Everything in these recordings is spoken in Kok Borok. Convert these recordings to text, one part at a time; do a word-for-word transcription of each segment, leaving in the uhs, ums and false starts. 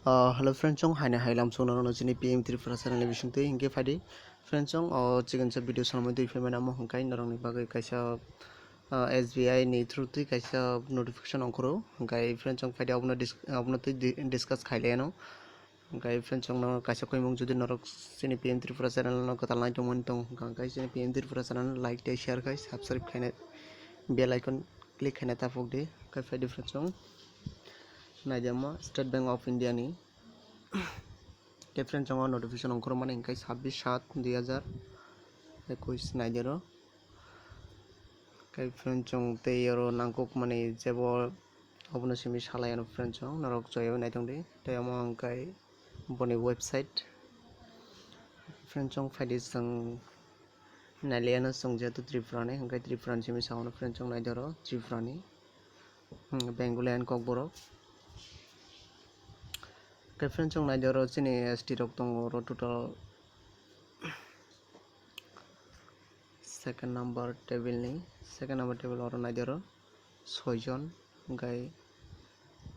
Uh, hello friend chong, haini hai lam chong norokno chini P M Tripura channel ni bisingtwi hinkhe phaidi. Friend chong, o chikon sa video sanamwi twi phaimani amo hwnkhai norokni bagwi kaisa, uh, S B I ni through twi kaisa notification ongkhoro. Hwnkhai friend chong phaidi abono dis-, abono twi di-, discuss khailaiano. Hwnkhai friend chong no kaisa koimung jodi norok chini P M Tripura channel no kwtal nai tongmani tong hwnkhai chini P M Tripura channel like tei share khai subscribe khaina bell icon click khaina taphok di. Hwnkhai phaidi friend chong. Naidi amo State Bank of India ni. Tei friend chong o notification ongkhormani hwnkhai sabbish sat dui hazar ekush naidi oro. Tei friend chong tei oro nangkukmani jebo obono simi salai ano friend chong norok choi o naitong di. Tei omo hwnkhai boni website. Friend chong phaidi chwng nailiano chwng jehetu Tripura ni hwnkhai Tripura ni simi sao no friend chong naidi oro Tripura ni. Hmm, Bengali and Kokborok. Tei friend chong naidi oro chini S T rok tongo oro total second number table ni, second number table oro naidi oro soi jon, hwnkhai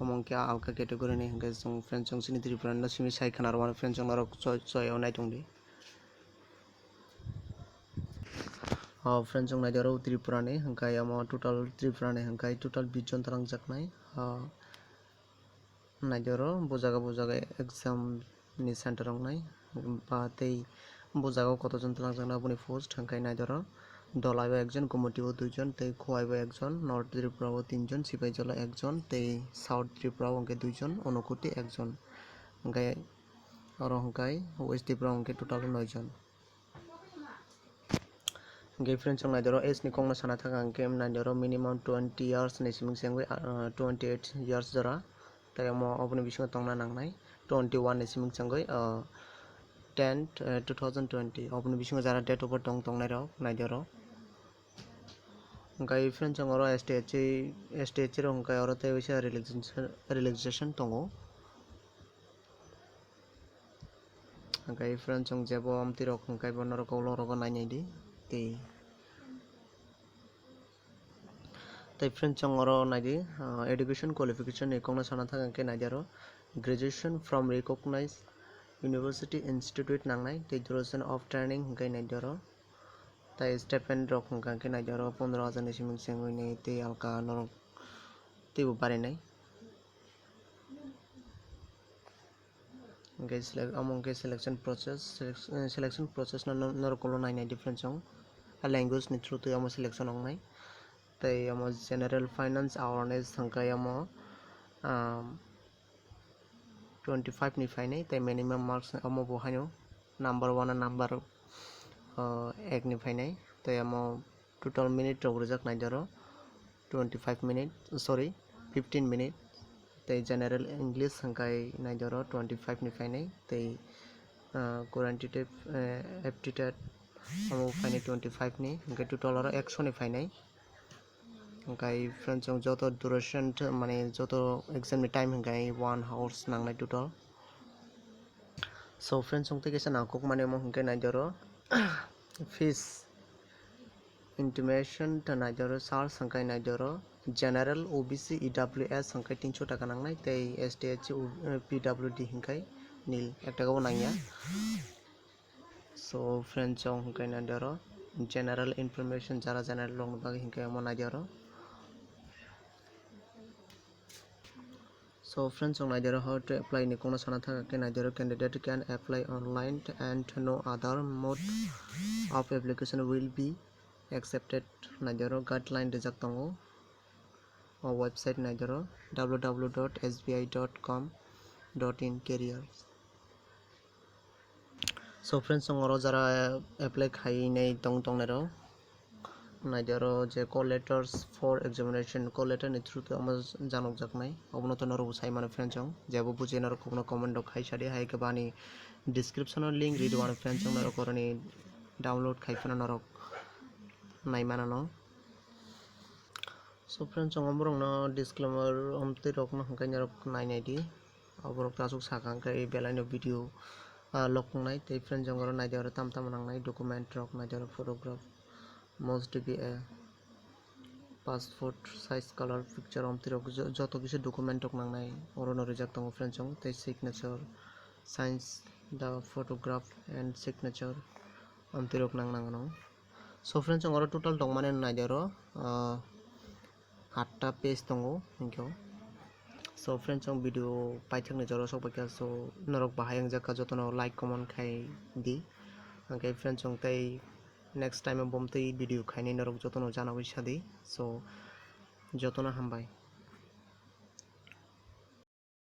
omo hwnkhe alka category ni hwnkhai chwng friend chong chini Tripura no simi sai khna rwmani friend chong norok choi, choi o naitong di. O friend chong naidi oro Tripura ni hwnkhai omo total Tripura ni hwnkhai total bish jon twlangjaknai. O naidi oro bujaga bujaga exam ni center wngnai ba tei bujaga o koto jon twlangjaknai aboni post hwnkhai naidi oro Dholai o ekjon, Gumoti o duijon tei Khowai o ekjon, North Tripura o tinjon, Sipaijala ekjon tei South Tripura o hwnkhe duijon, Unakoti ekjon. Hwnkhai oro hwnkhai West Tripura o hwnkhe total noijon. Hwnkhe friend chong naidi oro age ni kokno sana thaka hwnkhe naidi oro minimum twenty years ni simi chengwi, ah, twenty eight years jora. Tei omo oboni bisingo tongna nangnai twenty one ni simi chengwi, ah, ten, eh, two thousand twenty. Oboni bisingo jara date of birth tong tongnai rok naidi oro. Hwnkhe friend chong oro S T H C, S T H C rok hwnkhe oro tei waisa relaxation, relaxation tongo. Hwnkhe friend chong jebo amtwi rok hwnkhe bo norok ulo rogo nai nai di tei. Tei friend chong oro nai di, ah, education qualification ni kokno sana thang khe nai di oro graduation from recognized university institute nangnai tei duration of training hwnkhe nai di oro. Tei stipend rok hwnkhe nai di oro pondro hajar ni simi chengwi nai tei alka norok teibo barinai. Hwnkhe select, omo hwnkhe selection process, selec-, eh, selection process no, no, norok ulo nai nai di friend chong. A language ni through twi omo selection wngnai. Tei omo general finance awareness hwnkhe omo, um, twenty five ni phainai, tei minimum marks omo bo haino number one o number, uh, ek ni phainai, tei omo total minute rok rijak nai di oro twenty five minute, sorry, fifteen minute, tei general English hwnkhe nai di oro twenty five ni phainai, tei, ah, quantitative, eh, aptitude omo phainai twenty five ni, hwnkhe total oro ekso ni phainai. Hwnkhe friend chong joto duration mane joto exam ni time hwnkhe one hours nangnai total. So friends, chwng tei kaisa nangkukmani omo hwnkhe nai di oro fees intimation ta nai di oro, search hwnkhe nai di oro general, O B C, E W S hwnkhe tinso taka nangnai tei S T, S C, U-, eh, P W D hwnkhe nil, ek taka bo nangya. So friends, chwng hwnkhe nai di oro general information, jara general rokni bagwi hwnkhe omo nai di oro. So friends, chwng nai di oro how to apply ni kokno sana thang khe nai di oro, candidate can apply online and no other mode of application will be accepted. Nai di oro guideline rijak tongo. O website nai di oro W W W dot S B I dot com dot in careers. So friends, chwng oro jara apply khainai tong tongnai rok nai di oro je call letters for examination, call letter ni through twi omo janokjaknai, obono to norok bo sai mano friends chwng, jebo buji norok kokno comment rok khai sadi, hai khe bani description o link ri di mano friends chwng, norok oroni download khai phano norok nai mano no. So friends, chwng omo rokno disclaimer omtwi rokno hwnkhe norok nai nai di. Oborok ta aswk sakha hwnkhe belai no video, ah, lok wngnai tei friend jongoro naidi oro tam tamo nangnai document rok naidi oro photograph must be a passport size, color, picture, omtwi rok jo- joto kisa document rok nangnai oro no rijak tongo friends chong, tei signature, signs, the photograph and signature, omtwi rok nang nang no. So friends chong, oro total tongmani naidi oro, ah, atta page tongo hinkhe. So friends chong, video paithakni jora sok paikha, so norok bahai wngjakha jotono like comment khai di. Hinkhe friends chong, tei next time o bomtwi video khainai norok jotono janawi sadi. So jotono hambai.